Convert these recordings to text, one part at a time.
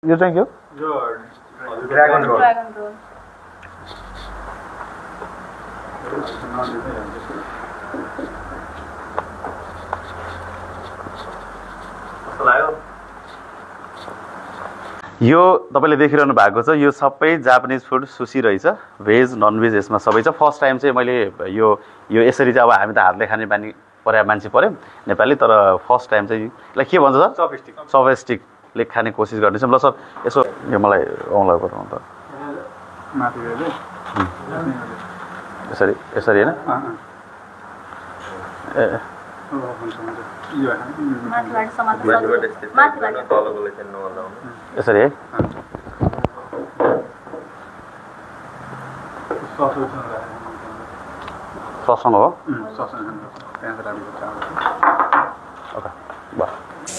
यो चाहिँ के हो? ड्रागन रोल यो तपाईले देखिरहनु भएको छ यो सबै जापानिज फुड सुसी रहेछ भेज नन भेज यसमा सबै छ फर्स्ट टाइम चाहिँ मैले यो यसरी चाहिँ अब हामी त हातले खाने बानी पर्या मान्छे पर्यो नेपाली तर फर्स्ट टाइम चाहिँ यसलाई के भन्छ सर चपस्टिकले खाने कोसिस गर्दैछौँ ल सर यसो यो मलाई औँला बताउनु त यसरी यसरी हैन ए यसरी है ससँग हो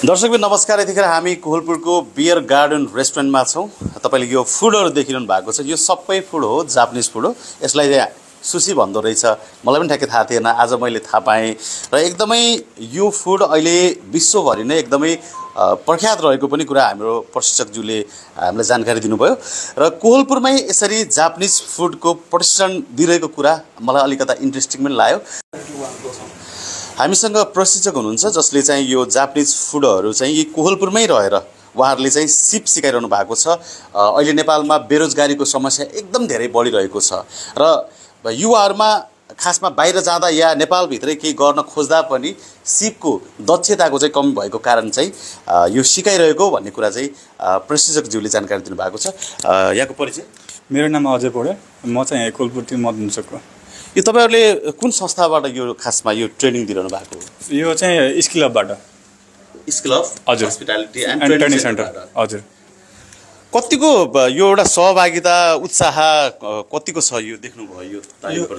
दर्शकबिन नमस्कार यतिखेर हामी कोहलपुरको बियर गार्डन रेस्टुरेन्टमा छौँ तपाईले यो फुडहरु देखिरहनु भएको छ यो सबै फुड हो जापानिज फुड हो यसलाई सुसी भन्दो रहेछ मलाई पनि ठ्याक्कै थाहा थिएन आज मैले थाहा पाएँ र एकदमै यो फुड अहिले विश्वभरि नै एकदमै प्रख्यात रहेको पनि कुरा हाम्रो प्रशिक्षकज्यूले हामीलाई जानकारी दिनुभयो र कोहलपुरमै यसरी जापानिज फुडको प्रशिक्षण दिइरहेको कुरा मलाई अलिकता इन्ट्रेस्टिङ पनि लाग्यो हामीसँग प्रशिक्षक हुनुहुन्छ जसले चाहिँ यो जापानिज फुडहरू चाहिँ यी कोहलपुरमै रहेर उहाँहरूले चाहिँ सिप सिकाइरहनु भएको छ अहिले नेपालमा बेरोजगारीको समस्या एकदम धेरै बढिरहेको छ र युवाहरूमा खासमा बाहिर जाँदा या नेपालभित्रै केही गर्न खोज्दा पनि सिपको दक्षताको चाहिँ कमी भएको कारण चाहिँ यो सिकाइरहेको भन्ने कुरा चाहिँ प्रशिक्षकज्यूले जानकारी दिनुभएको छ यहाँको परिचय मेरो नाम अजय पौडेल म चाहिँ कोहलपुर टिम मदनचोकको यो तपाईहरुले कुन संस्थाबाट यो खासमा यो ट्रेनिङ दिइरहनु भएको यो चाहिँ स्किल अफबाट स्किल अफ हजुर हस्पिटालिटी एन्ड ट्रेनिङ सेन्टर हजुर कतिको यो एउटा सहभागिता उत्साह कतिको छ यो देख्नुभयो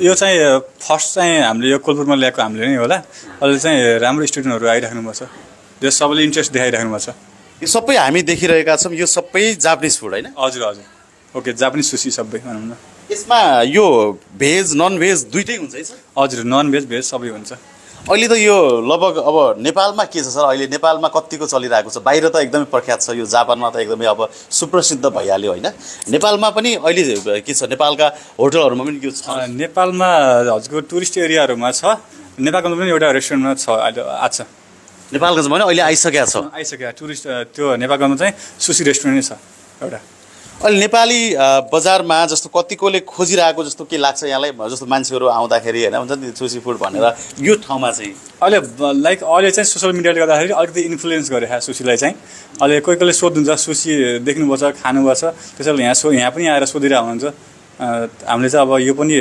यो चाहिँ फर्स्ट चाहिँ हामीले यो कोहलपुरमा ल्याएको हामीले नै होला अहिले चाहिँ राम्रो स्टुडेन्टहरु आइराख्नु भएको छ यो सबैले इन्ट्रेस्ट देखाइराख्नु भएको छ यो सबै हामी देखिरहेका छौं यो सबै जापानिज फुड हैन हजुर हजुर ओके जापानिज सुसी सबै भनौं न यसमा यो भेज नन भेज दुईटै हुन्छ है सर हजुर नन भेज भेज सबै हुन्छ अहिले त यो लगभग अब नेपालमा के छ सर अहिले नेपालमा कतिको चलिरहेको छ बाहिर त एकदमै प्रख्यात छ यो जापानमा त एकदमै अब सुप्रसिद्ध भइहाल्यो हैन नेपालमा पनि अहिले के छ नेपालका होटलहरुमा पनि यो छ नेपालमा हजुरको टुरिस्ट एरियाहरुमा छ नेपालमा पनि एउटा रेस्टुरेन्टमा छ अहिले आज नेपालको भने अहिले आइसकेको छ टुरिस्ट त्यो नेपालमा चाहिँ सुसी रेस्टुरेन्ट नै छ एउटा अहिले नेपाली बजारमा जस्तो कतिकोले खोजिरहेको जस्तो के लाग्छ यहाँलाई जस्तो मान्छेहरु आउँदाखेरि हैन हुन्छ नि सुसी फुड भनेर यो ठाउँमा चाहिँ अहिले लाइक अहिले चाहिँ सोशल मिडियाले गर्दाखेरि अलिकति इन्फ्लुएन्स गरे सुसीलाई चाहिँ अहिले कोही कोहीले सोध्नुहुन्छ सुसी देख्नुभएको छ खानुभएको छ त्यसैले यहाँ पनि आएर सोधिरहेको हुनुहुन्छ हामीले चाहिँ अब यो पनि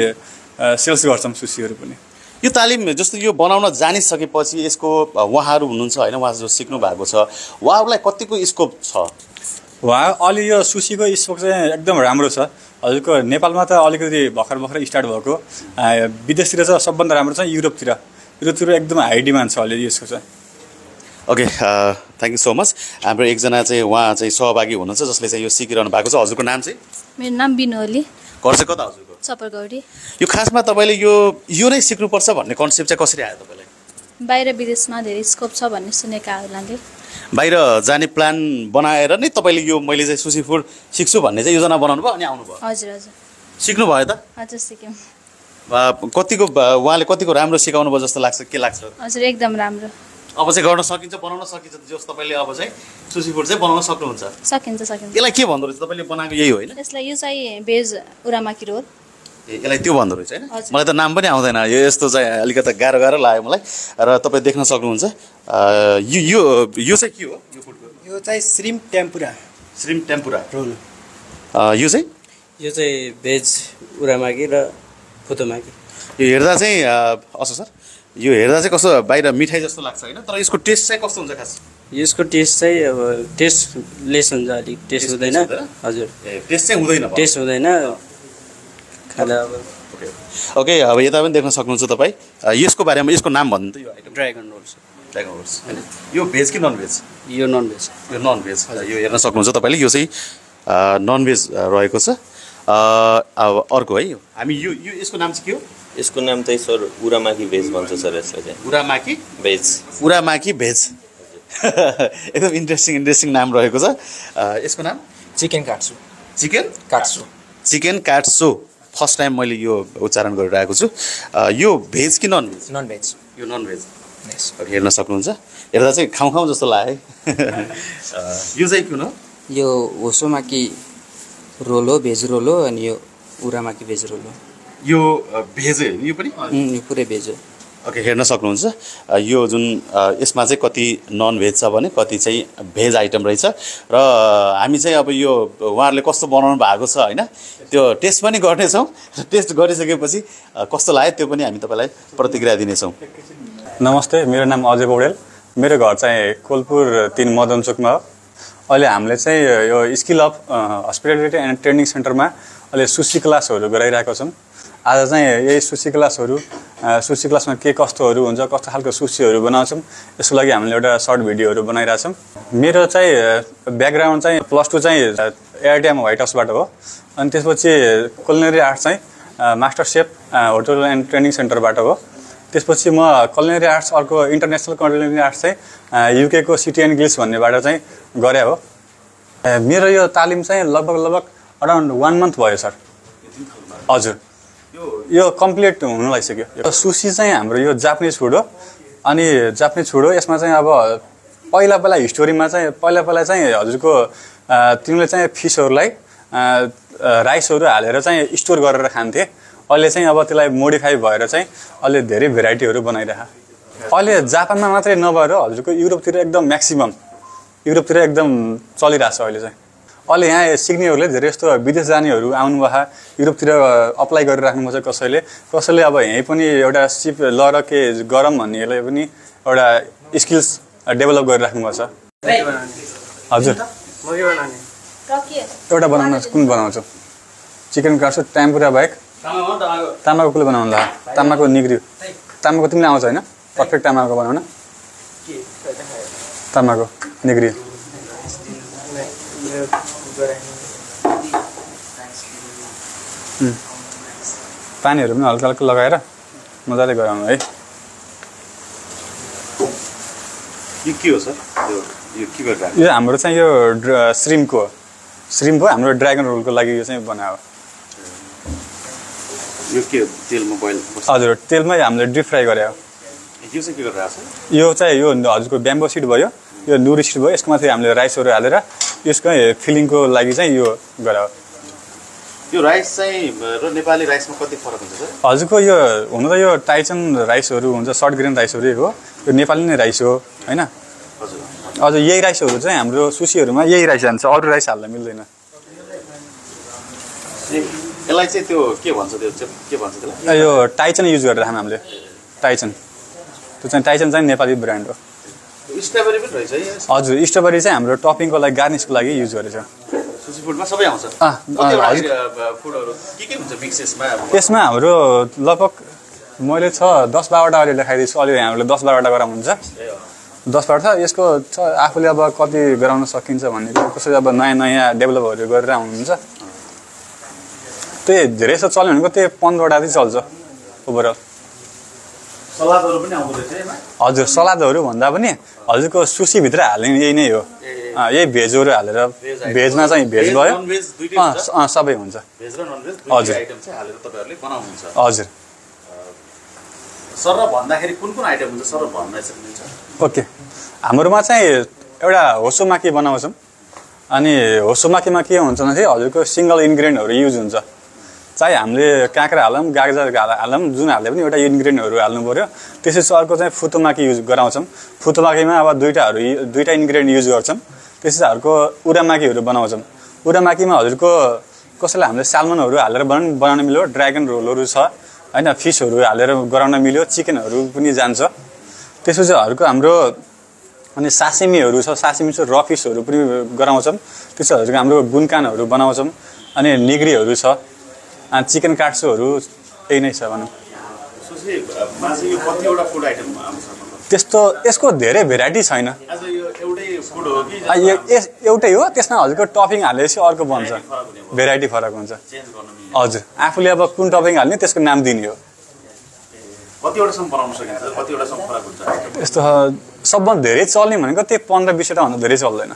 सेल्स गर्छौं सुसीहरु पनि यो तालिम जस्तो यो बनाउन जानिसकेपछि यसको उहाँहरु हुनुहुन्छ हैन उहाँ जो सिक्नु भएको छ उहाँहरुलाई कतिको स्कोप छ अहिले यो सुसीको स्कोप चाहिँ एकदम राम्रो छ हजुरको नेपालमा त अलिकति भर्खर स्टार्ट भएको विदेशतिर चाहिँ सबभन्दा राम्रो छ युरोपतिर एकदम हाई डिमान्ड छ अहिले यसको चाहिँ okay thank you so much हाम्रो एकजना चाहिँ उहाँ चाहिँ सहभागी हुनुहुन्छ जसले चाहिँ यो सिकिरहनु भएको छ हजुरको नाम चाहिँ मेरो नाम बिनोली घर चाहिँ कता हजुरको चपरगौडी यो खासमा तपाईले यो नै सिक्नुपर्छ भन्ने कन्सेप्ट चाहिँ कसरी आयो तपाईलाई बाहिर विदेशमा धेरै स्कोप छ भन्ने सुनेका हुनाले बाहिर जाने प्लान बनाएर नै तपाईले यो मैले चाहिँ सुसी फुड सिक्छु भन्ने चाहिँ योजना बनाउनु भयो अनि आउनु भयो हजुर हजुर सिक्नु भयो त हजुर सिक्यौं कतिको उहाँले कतिको राम्रो सिकाउनु भयो जस्तो लाग्छ के लाग्छ हजुर एकदम राम्रो अब चाहिँ गर्न सकिन्छ बनाउन सकिन्छ जस तपाईले अब चाहिँ सुसी फुड चाहिँ बनाउन सक्नुहुन्छ सकिन्छ यसलाई के भन्दो रहेछ तपाईले बनाएको यही हो हैन यसलाई यो चाहिँ भेज उरामाकी रोल यसलाई त्यो भन्दो रहेछ हैन मलाई त नाम पनि आउँदैन यो यस्तो चाहिँ अलिकति गाह्रो लाग्यो मलाई र तपाई देख्न सक्नुहुन्छ यो चाहिँ के हो यो फुडको यो चाहिँ श्रिम्प टेम्पुरा रोल यो चाहिँ भेज उरामाकी र फुतोमाकी यो हेर्दा चाहिँ असो सर यो हेर्दा चाहिँ कस्तो बाहिर मिठाई जस्तो लाग्छ हैन तर यसको टेस्ट चाहिँ कस्तो हुन्छ खास यसको टेस्ट चाहिँ अब टेस्ट लेस हुन्छ अलिक टेस्ट हुँदैन हजुर टेस्ट हुँदैन खाना अब ओके अब यता पनि देख्न सक्नुहुन्छ तपाई यसको बारेमा यसको नाम भन्नु त यो आइटम ड्रागन रोल्स हैन यो भेज कि नन भेज यो नन भेज यो हेर्न सक्नुहुन्छ तपाईले यो चाहिँ नन भेज रहेको छ अब अर्को है हामी यो यसको नाम चाहिँ के हो यसको नाम चाहिँ सर उरामाकी भेज भन्छ सर यसलाई चाहिँ उरामाकी भेज एकदम इन्ट्रेस्टिङ नाम रहेको छ यसको नाम चिकन काट्छु चिकन काट्सो फर्स्ट टाइम मैले यो उच्चारण गरिरहेको छु यो भेज कि नन भेज नन भेज यो नन भेज हेर्न सक्नुहुन्छ हेर्दा चाहिँ खाउँ जस्तो लाग्यो यो चाहिँ किन यो होसोमाकी रोल हो, भेज रोल हो। अनि यो उरामाकी भेज रोल हो। यो भेज हो यो पनि यो पुरै भेज हो। ओके हेर्न सक्नुहुन्छ यो जुन यसमा चाहिँ कति नन भेज छ भने कति चाहिँ भेज आइटम रहेछ र हामी चाहिँ अब यो उहाँहरूले कस्तो बनाउनु भएको छ होइन त्यो टेस्ट पनि गर्नेछौँ र टेस्ट गरिसकेपछि कस्तो लाग्यो त्यो पनि हामी तपाईँलाई प्रतिक्रिया दिनेछौँ। नमस्ते, मेरो नाम अजय पौडेल। मेरो घर चाहिँ कोलपुर 3 मदन चोकमा हो। अहिले हामीले चाहिँ यो skill of hospitality and training सेन्टरमा अहिले सुसी क्लासहरू गराइरहेको छौँ। आज चाहिँ यही सुसी क्लासमा के कस्तोहरू हुन्छ, कस्तो खालको सुसीहरू बनाउँछौँ यसको लागि हामीले एउटा सर्ट भिडियोहरू बनाइरहेछौँ। मेरो चाहिँ ब्याकग्राउन्ड चाहिँ +2 चाहिँ एआरटिएम व्हाइट हाउसबाट हो। अनि त्यसपछि कुलिनरी आर्ट चाहिँ master chef hotel and training सेन्टरबाट हो। त्यसपछि म कुलिनरी आर्ट्स अर्को इन्टरनेसनल कुलिनरी आर्ट्स चाहिँ युकेको सिटी एन्ड गिल्स भन्नेबाट चाहिँ गरे हो। मेरो यो तालिम चाहिँ लगभग अराउन्ड 1 मन्थ भयो सर। हजुर यो कम्प्लिट हुन लागिसक्यो। सुसी चाहिँ हाम्रो यो जापानिज फुड हो। अनि जापानिज फुड हो, यसमा चाहिँ अब पहिला हिस्टोरीमा चाहिँ पहिला चाहिँ हजुरको तिमीले चाहिँ फिसहरूलाई राइसहरू हालेर चाहिँ स्टोर गरेर खान्थे। अहिले चाहिँ अब त्यसलाई मोडिफाई भएर चाहिँ अहिले धेरै भेराइटीहरू बनाइरह। अहिले जापानमा मात्रै नभएर हजुरको युरोपतिर एकदम म्याक्सिमम युरोपतिर एकदम चलिरहेछ अहिले चाहिँ। अहिले यहाँ सिक्नेहरूले धेरै जस्तो विदेश जानेहरू आउनुभयो, युरोपतिर अप्लाई गरेर राख्नुभएको छ। कसैले अब यहीँ पनि एउटा सिप लएर के गरम भन्नेलाई पनि एउटा स्किल्स डेभलप गरेर राख्नुभएको छ। हजुर एउटा बनाउनु कुन बनाउँछु? चिकन काट्छु, टेम्पुरा बाहेक। तामाको कुलो बनाउनु ला, तामाको निग्री, तामाको तिमीले आउँछ होइन? पर्फेक्ट तामाको बनाउन, तामाको निग्री। पानीहरू पनि हल्का हल्का लगाएर मजाले गराउनु है। यो के हो सर? यो के गरिरहेको? यो हाम्रो चाहिँ यो श्रिम्प हो हाम्रो ड्रागन रोलको लागि यो चाहिँ बनायो। यो के तेलमा बोइल? हजुर तेलमै हामीले डिप फ्राई गरे हो। यो चाहिँ के गरिरहेको छ? यो चाहिँ यो हजुरको ब्याम्बो सिड भयो, यो नुरी सिड भयो। यसको माथि हामीले राइसहरू हालेर यसको फिलिङको लागि चाहिँ यो गरायो। यो राइस चाहिँ र नेपाली राइसमा कति फरक हुन्छ सर? हजुरको यो हुन त यो टाइचन राइसहरू हुन्छ, सर्ट ग्रेन राइसहरू हो। यो नेपाली नै राइस हो होइन? हजुर यही राइसहरू चाहिँ हाम्रो सुसीहरूमा यही राइस हाल्छ, अरू राइस हाल्न मिल्दैन। यसलाई चाहिँ त्यो के भन्छ त्यसलाई? यो टाइचन युज गरेर खान हामीले टाइचन। त्यो चाहिँ टाइचन चाहिँ नेपाली ब्रान्ड हो। स्ट्रबेरी पनि रहेछ है? हजुर स्ट्रबेरी चाहिँ हाम्रो टपिङको लागि गार्निसको लागि युज गरेछ। सुसी फुडमा सबै आउँछ? फुडहरू के हुन्छ मिक्सेसमा? यसमा हाम्रो लगभग मैले 10-12वटा अहिले लेखाइदिन्छु। अहिले हामीले 10-12वटा गराउनु हुन्छ। 10-12 यसको छ। आफूले अब कति गराउन सकिन्छ भन्ने कसरी अब नयाँ डेभलपहरू गरेर आउनुहुन्छ। त्यही धेरै जस्तो चल्यो भनेको त्यही 15वटा चाहिँ चल्छ ओभरअल। सलादहरू पनि आउँदो रहेछ यसमा? हजुर सलादहरू भन्दा पनि हजुरको सुसीभित्र हाल्ने यही नै हो। यही भेजहरू हालेर भेजमा चाहिँ भेज भयो, सबै हुन्छ। भेज र नन भेज हजुर आइटम चाहिँ हालेर तपाईँहरूले बनाउनुहुन्छ? हजुर। सर भन्दाखेरि कुन आइटम हुन्छ सर भन्न सक्नुहुन्छ? ओके, हाम्रोमा चाहिँ एउटा होसोमाकी बनाउँछौँ। अनि होसोमाकीमा के हुन्छ भने चाहिँ हजुरको सिङ्गल इन्ग्रेडियन्टहरू युज हुन्छ। चाहे हामीले काँक्रा हालौँ, गाजर हालौँ, जुन हाल्दा पनि एउटा इन्ग्रेडियन्टहरू हाल्नु पऱ्यो। त्यसपछि अर्को चाहिँ फुतोमाकी युज गराउँछौँ। फुतोमाकीमा अब दुईटा इन्ग्रेडियन्ट युज गर्छौँ। त्यसपछि अर्को उरामाकीहरू बनाउँछौँ। उरामाकीमा हजुरको कसैलाई हामीले सालमनहरू हालेर बनाउन मिल्यो, ड्रागन रोलहरू छ होइन, फिसहरू हालेर गराउन मिल्यो, चिकनहरू पनि जान्छ। त्यसपछि हजुरको हाम्रो अनि सासिमीहरू छ, सासिमी छ, र फिसहरू पनि गराउँछौँ। त्यसपछि हजुरको हाम्रो गुन्कानहरू बनाउँछौँ। अनि निग्रीहरू छ, चिकन काट्सोहरू यही नै छ भनौँ। त्यस्तो यसको धेरै भेराइटी छैन। एउटै हो, त्यसमा हजुरको टपिङ हालेपछि अर्को बन्छ, भेराइटी फरक हुन्छ। हजुर आफूले अब कुन टपिङ हाल्ने त्यसको नाम दिने हो। यस्तो सबभन्दा धेरै चल्ने भनेको त्यही 15-20वटा भन्दा धेरै चल्दैन।